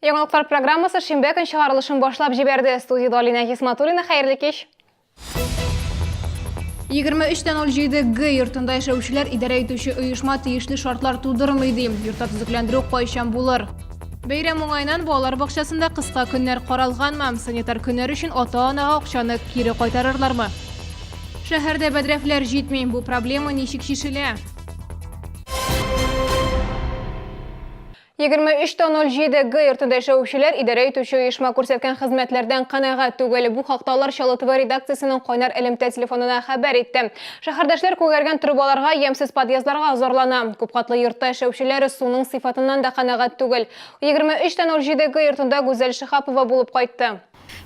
Яңалыклар программасы шимбә көн чыгарылышын башлап җибәрде. Студиядә Алинә Хисматуллина, хәерле кич. 23.07 Г йортында яшәүчеләр идарә итүче оешма тиешле шартлар тудырмый ди. Йортта төзекләндерү кайчан булыр? Бәйрәм уңаеннан балалар бакчасында кыска көннәр каралганмы? Санитар көннәр өчен ата-анага акчаны кире кайтарырлармы? Шәһәрдә бәдрәфләр җитми. Бу проблема ничек чишелә? 23.07 Г йортында яшәүчеләр идарә итүче оешма күрсәткән хезмәтләрдән канәгать түгел. Бу хакта алар Чаллы ТВ редакциясенең кайнар элемтә телефонына хәбәр итте. Шәһәрдәшләр күгәргән трубаларга, ямьсез подъездларга зарлана. Күпкатлы йортта яшәүчеләр суның сыйфатыннан да канәгать түгел. 23.07 Г йортында Гүзәл Шиһапова булып кайтты.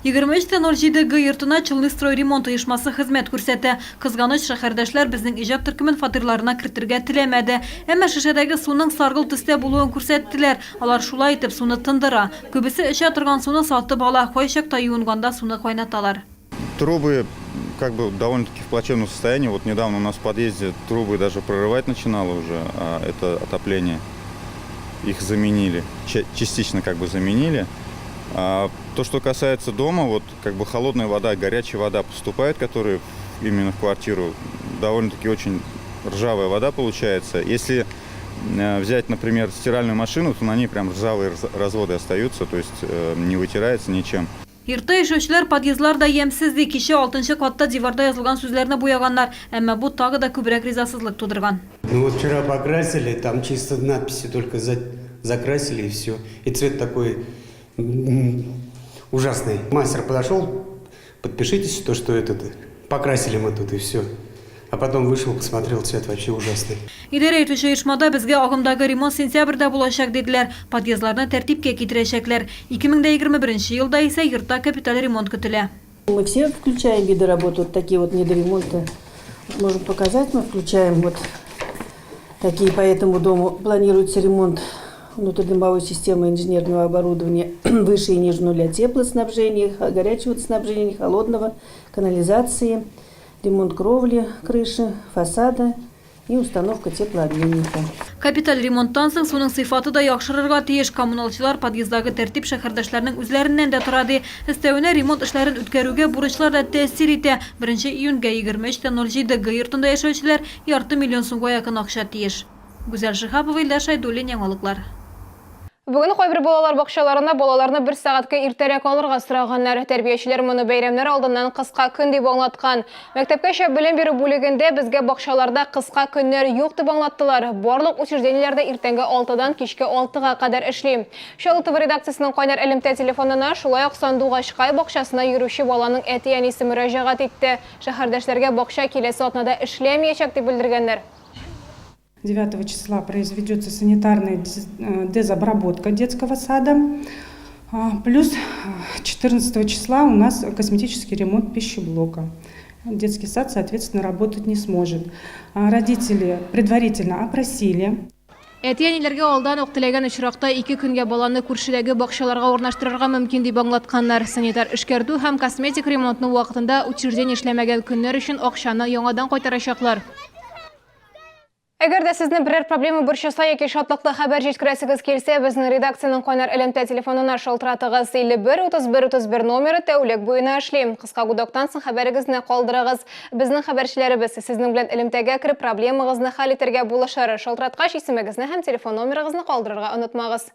23.07 Г йортына Челныстройремонт оешмасы хезмәт күрсәтә. Кызганыч, шәһәрдәшләр безнең иҗат төркемен фатирларына кертергә теләмәде. Әмма шешәдәге суның саргылт төстә булуын күрсәттеләр. Алар шулай итеп суны тындыра. Күбесе эчә торган суны сатып ала, кайчакта юынганда суны кайнаталар. Трубы как бы довольно-таки в плачевном состоянии. Вот недавно у нас в подъезде трубы даже прорывать начинало уже, это отопление. Их заменили, частично как бы заменили. А то, что касается дома, вот как бы холодная вода, горячая вода поступает, которая именно в квартиру, довольно-таки очень ржавая вода получается. Если взять, например, стиральную машину, то на ней прям ржавые разводы остаются, то есть не вытирается ничем. Йортта яшәүчеләр подъездлар да ямьсез ди. Кичә алтынчы катта диварда язылган сүзләрне буяганнар. Әмма бу тагы да күбрәк ризасызлык тудырган. Ну вот вчера покрасили, там чисто надписи только закрасили и все. И цвет такой ужасный. Мастер подошел, подпишитесь, то, что этот, покрасили мы тут и все. А потом вышел, посмотрел, цвет вообще ужасный. Идарә итүче оешмада безгә агымдагы ремонт сентябрьдә булачак, диделәр. Подъездларны тәртипкә китерәчәкләр. 2021 елда исә йортта капиталь ремонт көтелә. Мы все включаем виды работы, вот такие вот недоремонты. Можем показать, мы включаем вот такие по этому дому. Планируется ремонт внутридомовой системы инженерного оборудования выше и ниже нуля теплоснабжения, горячего водоснабжения, холодного, канализации, ремонт кровли, крыши, фасада и установка теплообменника. Капиталь ремонттан соң суның сыйфаты да яхшырырга тиеш. Коммуналчылар подъезддагы тәртип шәһәрдәшләрнең үзләреннән дә тора ди. Өстәвенә ремонт эшләрен үткәрүгә бурычлар да тәэсир итә. Беренче июньгә 23.07 Г йортында яшәүчеләр ярты миллион сумга якын акча тиеш. Гүзәл Шиһапова, Илдар Шәйдуллин, Яңалыклар. Бүген кайбер балалар бакчаларына балаларны бер сәгатькә иртәрәк алырга сораганнар. Тәрбиячеләр моны бәйрәмнәр алдыннан кыска көн дип аңлаткан. Мәктәпкәчә белем бирү бүлегендә безгә бакчаларда кыска көннәр юк дип аңлаттылар. Барлык учреждениеләр дә иртәнге алтыдан кичке алтыга кадәр эшли. Чаллы ТВ редакциясенең кайнар элемтә телефонына шулай ук Сандугачкай бакчасына йөрүче баланың әти-әнисе мөрәҗәгать итте. Шәһәрдәшләргә бакча киләсе атнада эшләмиячәк дип белдергәннәр. 9 числа произведется санитарная дезобработка детского сада. Плюс 14 числа у нас косметический ремонт пищеблока. Детский сад, соответственно, работать не сможет. Родители предварительно опросили. Әти-әниләргә алдан ук теләгән очракта ике көнгә баланы күршедәге бакчаларга урнаштырырга мөмкин дип аңлатканнар. Санитар эшкәртү һәм косметик ремонтны вакытында учреждение эшләмәгән көннәр өчен акчаны яңадан кайтарачаклар. Әгәр дә сезне берәр проблема борчыса яки шатлыклы хәбәр җиткерәсегез килсә, безнең редакциянең кайнар элемтә телефонына шалтыратыгыз. 51 31 31 номеры тәүлек буена эшли. Кыска гудоктан соң хәбәрегезне калдырыгыз. Безнең хәбәрчеләребез сезнең белән элемтәгә кереп, проблемагызны хәл итәргә булышыр. Шалтыраткач, исемегезне һәм телефон номерыгызны калдырырга онытмагыз.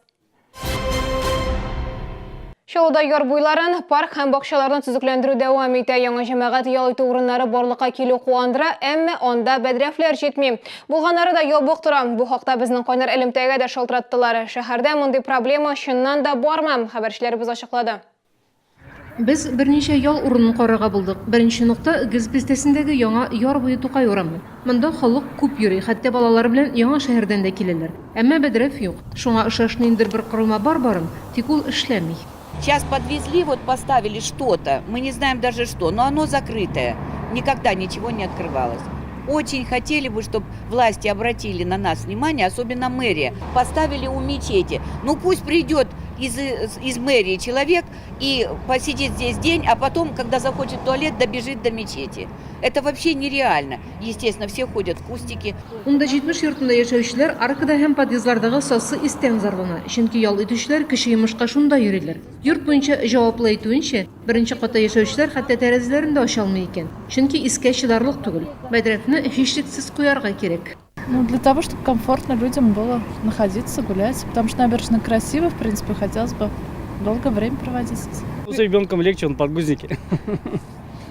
Чаллыда яр буйларын, парк һәм бакчаларны төзекләндерү дәвам итә. Яңа җәмәгать ял итү урыннары барлыкка килү куандыра, әмма анда бәдрәфләр җитми. Булганнары да ябык тора. Бу хакта безнең кайнар элемтәгә дә шалтыраттылар. Шәһәрдә мондый проблема чыннан да бармы? Хәбәрчеләребез ачыклады. Без берничә ял урынын карарга булдык. Беренче нокта, Гез бистәсендәге яңа Яр буе Тукай урамы. Монда халык күп йөри, хәтта балалары белән яңа шәһәрдән дә киләләр. Әмма бәдрәф юк. Шуңа ошаш ниндидер бер корылма бар барын, тик ул эшләми. Сейчас подвезли, вот поставили что-то, мы не знаем даже что, но оно закрытое, никогда ничего не открывалось. Очень хотели бы, чтоб власти обратили на нас внимание, особенно мэрия. Поставили у мечети. Ну пусть придет из мэрии человек и посидит здесь день, а потом, когда захочет в туалет, добежит до мечети. Это вообще нереально. Естественно, все ходят в кустики. 10,70 йортында яшәүчеләр аркада һәм подъездлардагы сасы истән зарлана. Чөнки ял итүчеләр кече йомышка шунда йөриләр. Йорт буенча җаваплы әйтүенчә, беренче катта яшәүчеләр хәтта тәрәзәләрен дә ача алмый икән. Чөнки искә чыдарлык түгел. Бәдрәфне һичшиксез куярга кирәк. Ну, для того, чтобы комфортно людям было находиться, гулять. Потому что набережная красиво, в принципе, хотелось бы долгое время проводить здесь. Ну, с ребенком легче, он подгузники.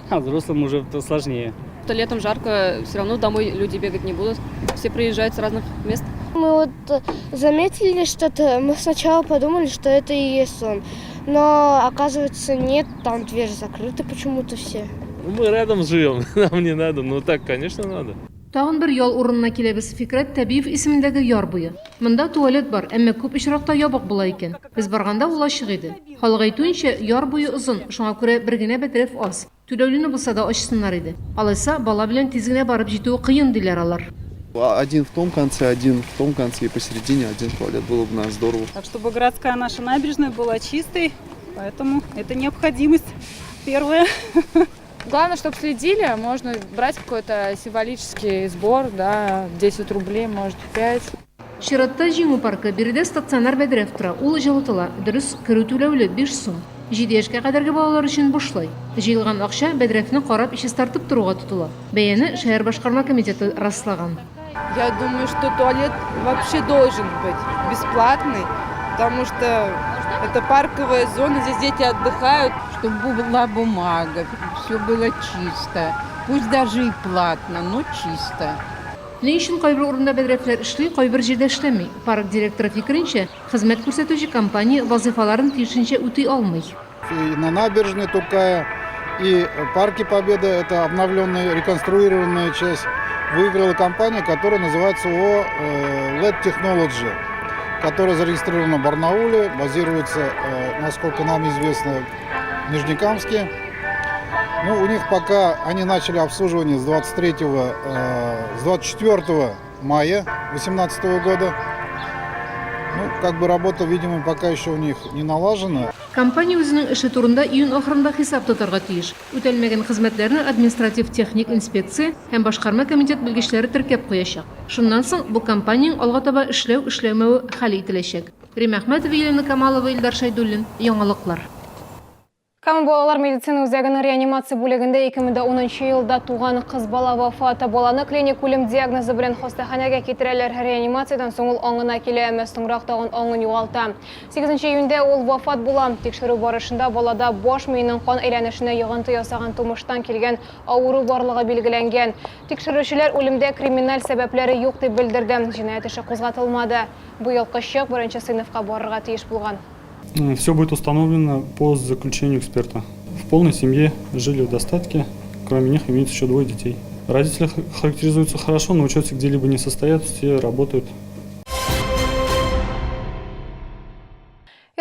А взрослым уже сложнее. Летом жарко, все равно домой люди бегать не будут. Все приезжают с разных мест. Мы вот заметили что-то, мы сначала подумали, что это и есть он. Но оказывается нет, там дверь закрыта почему-то все. Мы рядом живем, нам не надо, но так, конечно, надо. Тагын бер ял урынына киләбез. Фикрәт Тәбиев исемендәге яр буе. Монда туалет бар, әмма күп очракта ябык була икән. Без барганда ул ачык иде. Халык әйтүенчә, яр буе озын, шуңа күрә бер генә бәдрәф аз. Түләүлене булса да ачсыннар иде. Алайса, бала белән тиз генә барып җитүе кыен, диләр алар. Один в том конце, один в том конце и посередине один туалет. Было бы нас здорово. Так, чтобы городская наша набережная была чистой, поэтому это необходимость первая. Главное, чтобы следили, можно брать какой-то символический сбор, да, 10 рублей, может, 5. Чиратта Җиңү паркы. Биредә стационар бәдрәф тора. Ул җылытыла. Дөрес, керү түләүле, 5 сум. 7 яшькә кадәрге балалар өчен бушлай. Җыелган акча бәдрәфне карап, чистартып торуга тотыла. Бәяне шәһәр башкарма комитеты раслаган. Я думаю, что туалет вообще должен быть бесплатный, потому что это парковая зона, здесь дети отдыхают. Чтобы была бумага, все было чисто. Пусть даже и платно, но чисто. Ни өчен кайбер урында бәдрәфләр эшли, кайбер җирдә эшләми? Парк директоры фикеренчә, хезмәт күрсәтүче компания вазыйфаларын тиешенчә үти алмый. И на набережной Тукая, и Парке Победы, это обновленная, реконструированная часть, выиграла компания, которая называется ООО LED Technology, которая зарегистрирована в Барнауле, базируется, насколько нам известно, в Нижнекамске. Ну, у них пока они начали обслуживание с 23, с 24 мая 2018 года. Ну, как бы работа, видимо, пока еще у них не налажена. Компания үзенең эше турында июнь ахырында хисап тотарга тиеш. Үтәлмәгән хезмәтләрне административ техник инспекция һәм башкарма комитет белгечләре теркәп куячак. Шуннан соң бу компаниянең алга таба эшләү эшләмәве хәл ителәчәк. Рима Әхмәтова, Елена Камалова, Илдар Шәйдуллин. Яңалыклар. Кама балалар медицина үзәгенең реанимация бүлегендә 2010 елда туган кыз бала вафат. Баланы клиник үлем диагнозы белән хастаханәгә китерәләр. Реанимациядән соң ул аңына килә, әмма соңрак тагын аңын югалта. 8 июньдә ул вафат була. Тикшерү барышында балада баш миенең кан әйләнешенә йогынты ясаган тумыштан килгән авыру барлыгы билгеләнгән. Тикшерүчеләр үлемдә криминаль сәбәпләре юк дип белдерде. Җинаять эше кузгатылмады. Быел кызчык беренче сыйныфка барырга тиеш булган. Все будет установлено по заключению эксперта. В полной семье жили в достатке, кроме них имеется еще двое детей. Родители характеризуются хорошо, на учете где-либо не состоят, все работают.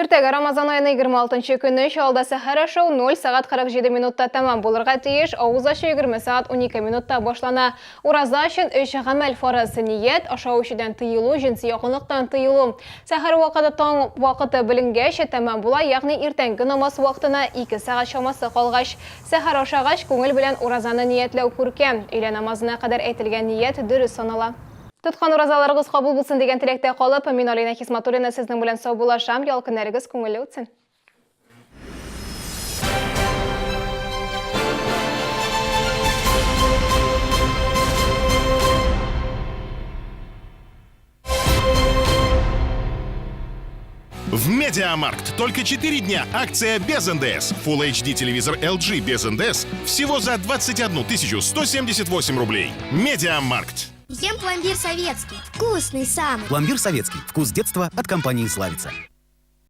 Иртәгә Рамазан аеның 26 көне Чаллыда сәхәр ашау 0 сәгать 47 минутта тәмам булырга тиеш. Авыз ачу 20 сәгать 12 минутта башлана. Ураза өчен өч гамәл фарыз: ният, ашау эчүдән тыелу, җенси якынлыктан тыелу. Сәхәр вакыты таң вакыты беленгәч тәмам була, ягъни иртәнге намаз вакытына 2 сәгать чамасы калгач. Сәхәр ашагач күңел белән уразаны ниятләү күркәм. Өйлә намазына кадәр әйтелгән ният дөрес санала. Тоткан уразаларыгыз кабул булсын дигән теләктә калып, мин Алина Хисматуллина сезнең белән саубуллашам. Ял көннәрегез күңелле үтсен. В Медиамаркт только 4 дня акция без НДС. Full HD телевизор LG без НДС всего за 21 178 рублей. Медиамаркт. Ем пломбир советский. Вкусный самый. Пломбир советский. Вкус детства от компании «Славица».